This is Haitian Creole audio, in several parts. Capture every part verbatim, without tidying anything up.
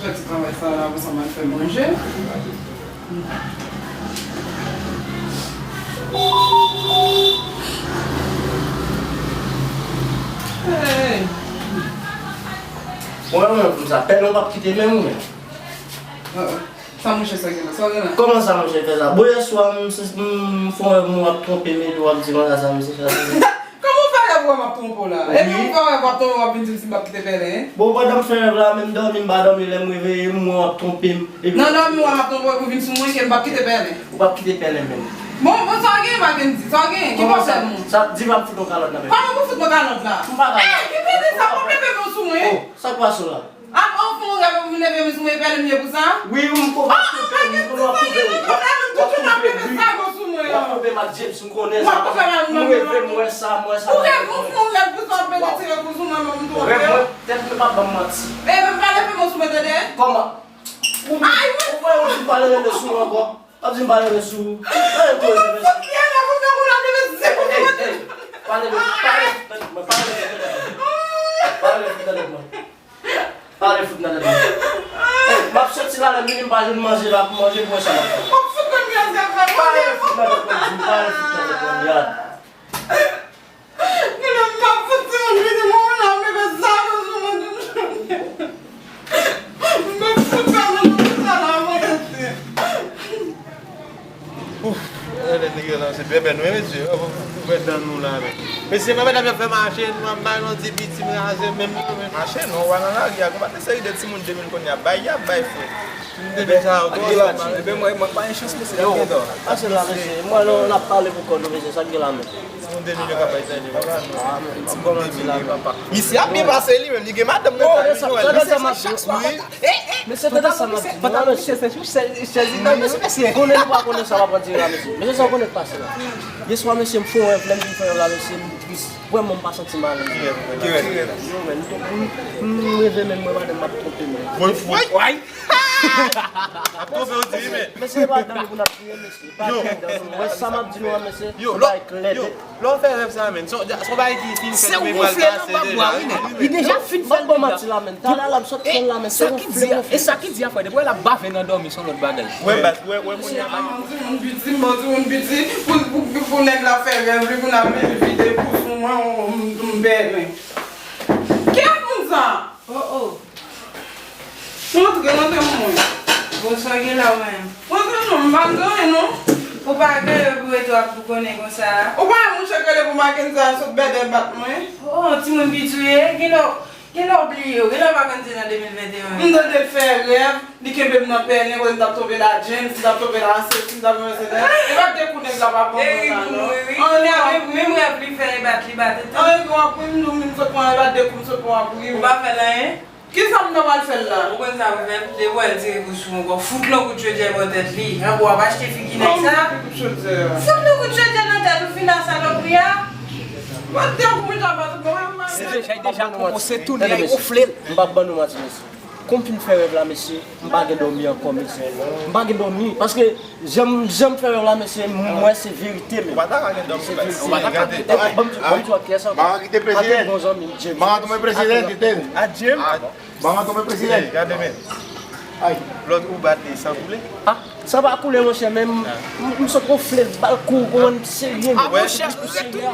Ti travay sa la, pou sa m al fè manje. Hey! Mwen, mwen, konsa, pèlen w p ap kite menm ou menm. Sa monchè sa gen la? Sa w gen la? Kòman sa monchè fè sa? Bon, yèswa, m, m, m fè yon rèv, mwen w ap twonpe m, epi w ap di konsa sa, m se sa. Kòman w fè rèv wè m ap twonpe w la? Epi w fè rèv w ap twonpe w ap vin di m si m p ap kite pèlen, en? Bon, pandan m fè rèv la, menm dòmi m pa dòmi, lè m reveye m, mwen w ap twonpe m. Epi nan dòmi w wè m ap twonpe w epi w vin sou mwen ke m p ap kite pèlen. Ou p ap kite pèlen menm. Bon, bon, sa w gen, Mackendy? Sa w gen? Ki pwoblèm ou? Sa, di m ap fout yon kalòt nan men. Kòman pou fout mwen kalòt la? M pa kalòt. Ey, ki tande sa? P ap leve men w sou mwen. Oh, sa k pase w la? Ap, ou fè yon rèv, ou vin leve men sou mwen, pèlen m ye pou sa? Wi, m ko-, w ap twonpe m, m konnen w ap twonpe m, w ap twonpe m, wi, w ap twonpe m, w ap twonpe m ak James, m konnen sa, m reve, m wè sa, m wè sa. Ou reve, ou fè yon rèv pou sa, w ap pede tire kou sou mwen, mwen m twonpe w. Rèv mwen, tèt mwen p ap ban m manti. E, men pa leve men w sou mwen, tande? Kòman? Ou, ou wè, ou di m pa leve men sou mwen ankò. W ap di m pa leve sou ou. Hey, hey, pa leve, pa leve, pa leve fout nan tèt mwen, pa leve fout nan tèt mwen. Pa leve fout nan tèt mwen. Pa leve fout nan tèt mwen. Hey, m ap soti la, lè m vini m pa jwenn manje la pou manje, pou wè sa m ap fè. Pa leve fout nan tèt mwen, di m pa leve fout nan tèt mwen, yad. Mwen menm m ap fout timoun piti mwen la, m leve zam sou mwen tout jounen. M ap fout fè moun nan sa la mwen rete. Ouf, lè nèg yo lanse bèbè nou, mesye. Ouvè dan nou la, men. Mesye, mwen medam yo fè mache, nou ap bay yon ti piti raze menm nou, men. Mache non, w a nan lari a, gon pa de seri de timoun de mil kounye a, bay y ap bay frè. Timoun de mil sa yo, gwo zam. Ebyen, mwen, mwen pa gen chans, mesye, n ap gen dò. Pase la, mesye. Mwen, nou, n ap pale pou kò nou, mesye, sa k gen la menm. Timoun de mil yo ka bay tande, papa. Ah, men, m ap kòmanse la menm. Misye ap byen pase li menm, li gen madanm nan kay li, Joel. Misye se chak swa kontan. Mesye, tande sa m ap di nou la, mesye. Konnen nou pa konnen sa m ap di la, mesye. Mesye, sa w konnen k pase la. Yèswa, mesye, m fè yon rèv, lè m vin fè rèv la, mesye, m tris. Vrèman, m pa santi m alèz. Ki rèv? Yo, men, m, m, m reve menm mwen, madanm m ap twonpe m. Woy, woy. Ap twonpe w di, men. Mesye, e pa dan nou pou n ap kriye, mesye. E pa dan nou. Wè sa m ap di nou an, mesye. Yo, lè w fè rèv sa, men. Se yon bagay ki fin fèt, men pral pase deja. Li deja fin fè l deja. Talè la m sot fè l la, men se yon flewo. E sa ki di a, frè, depi w wè l ap bave nan dòmi, se yon lòt bagay. Wè, baz, wè, wè, kounye a. Timoun piti, m bon timoun piti, pou, pou, pou nèg la fè rèv li, pou n ap vin vide pou sou mwen, m bèlen. Ki ap moun sa? Oh, oh. Rantre, rantre, mwen. Bonswa, gen la ou menm? Rantre non, m pa gen anyen non. Ou pa gen pou rete w ap boukonnen konsa. Ou pa wè mouche k rele pou Mackendy a sot bèdè bat mwen? Oh, timoun piti w ye, gen lè w, gen lè w bliye w, gen lè w pa konn se nan de mil venteyen. M tande l fè rèv, li kenbe m nan pèlen, kote m t ap twonpe la James, m t ap twonpe la sesi, m t ap twonpe sela. E pa de kou nèg la pa ban mwen la non. Anyen, menm rèv li fè, e bat li bat tou. Anyen, gon ap ri m, nou, m sot pran, e pa de kou m sot pran ap ri m. Ou pa fè l anyen? Kisa m ta pral fè l la? Ou konn sa pou fè? Depi w wè l tire kou sou ou ankò, fout l yon kout chodyè bò tèt li. Ankò w ap achte figi nèg sa? Fout l yon kout chodyè nan tèt ou, fin a salopri a. Mwen te kou mwen ta bat ou, mwen. Se deja, deja kòmanse tounen, ay wonfle l. M p ap ban nou manti, mesye. Kon m fin fè rèv la, mesye, m pa gen dòmi ankò, mesye. M pa gen dòmi, paske Jan m, jan m fè rèv la, mesye, m wè se verite menm. Ou pa ta ka gen dòmi. Se verite. Ou pa ta ka gen dòmi. Ban m di, ban m di w kiyès ankò. Mwen kite prezidan. Ak yon bon zanmi m, James. Mwen tonbe prezidan, tete. A James? Mwen tonbe prezidan. Ey, gade men. Ay. Lòt ou bat li san koule? Ah, san pa koule, monchè, men m, m, m sot wonfle, bal kou, konprann, serye. Ah, monchè, ou ret tou.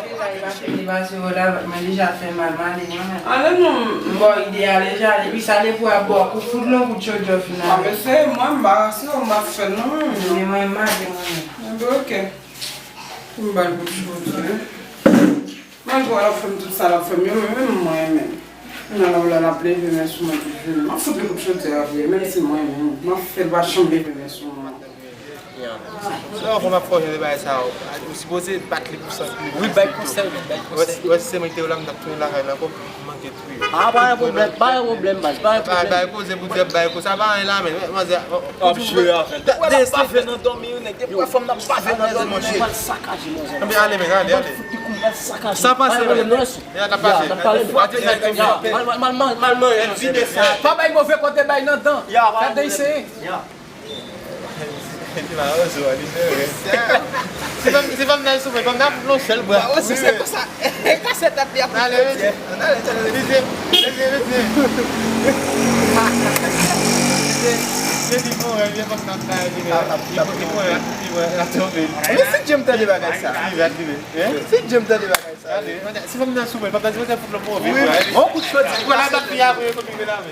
Li pase yo la, men li ja fè mal, m ale mwen menm. Ale non. M ba w ide a deja, depi sa depi w ap ba w kou fout nan kout chodyè final. Ah, men se mwen, m pa rasi w, m pa fè l non, men. Men mwen, m ale mwen menm. Enben, oke. M ba l kou chodyè. Mwen, bon, l ap fè m tout sa l ap fè m yo, men menm mwen menm. Nan la, la, l ap leve men sou mwen tout jounen. M ap fout li kout chodyè a vre, menm si mwen menm. M ap fè l pa janm leve men sou mwen. Lè w fè m ap fè w jere bagay sa yo, ou sipoze bat li pou sant li. Wi, bay konsèy, men, bay konsèy. Wè si se mwen ki te yo la, m t ap tounen lakay la ankò, m manke touye. Ah, pa gen pwoblèm, pa gen pwoblèm, baz, pa gen pwoblèm. Bay koze pou di ap bay koze, sa pa anyen la, men, manzè. W ap jere avè l. Depi w ap bave nan dòmi, wi, nèg, depi w ap fè m nan bave nan dòmi, nèg. Anben, ale, men, ale, ale. Sa pase, men. Ya, n ap pase. Pa bay move kote bay nan dan. Fè de eseye. Li pa ozo a, li fè rè. Se fanm, se fanm nan soufle, fanm nan ap yon sèl bra. Ba ozo se konsa. Kase tèt li ap ale, vite. Ale, ale, vite. Vite, vite. Li kontan kay li, men li pran, li pran, li pran, l ap tonbe. Men si Djem tande bagay sa. Si Djem tande bagay sa. Gade, si fanm nan sou mwen, fanm nan di mwen fout lòt move. Wi, wi. On kout soti. Wè la bat li apre, kote li lave.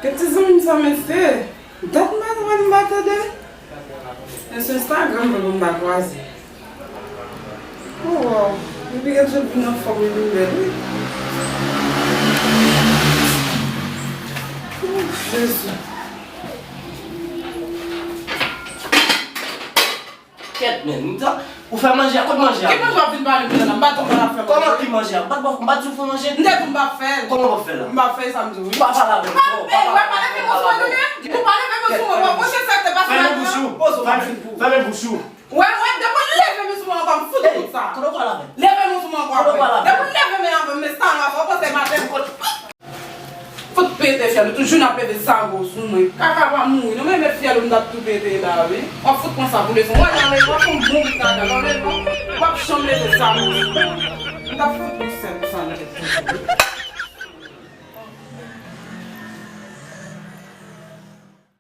Gen ti zanmi m sa, mesye. Dat m pa wè, m pa tande. Men sou Instagram, m pa kwaze. Oh, wow. Depi gen jan vin anfòm, li vin bèl, wi. Oh, Jezi. Kèt, men, m t ap, ou fè manje a, kot manje a? Ki manje w ap vin pale m la? M pa t konn w ap fè manje. Kòman ki manje a? M pa t ba w, m pa t di w fè manje? M te di w m p ap fè l. Kòman w p ap fè l la? M p ap fè l, sa m di w, wi. Pa pale avè m, non, pa pale avè m. Wè, pa leve men sou mwen, tande? Ou pa leve men sou mwen, w ap poze sèk te pase la. Fèmen bouch ou. Fèmen bouch ou. Wè, wè, depi w leve men sou mwen ankò, m fout ou tout sa. Kote w pral avè m? Leve men sou mwen ankò. Kote w pral avè m? Depi w leve men avè m, men sa la, fò w panse maten m kot. Fout pete fyèl, ou toujou n ap leve sago sou mwen. Kaka pa mouri, non, men met fyèl ou m t ap tou pete la, wi. W ap fout pran sa pou leson. Wè, nan leson, w ap fè yon bon bout kaka, nan leson, w ap janm leve sago sou mwen. M t ap fout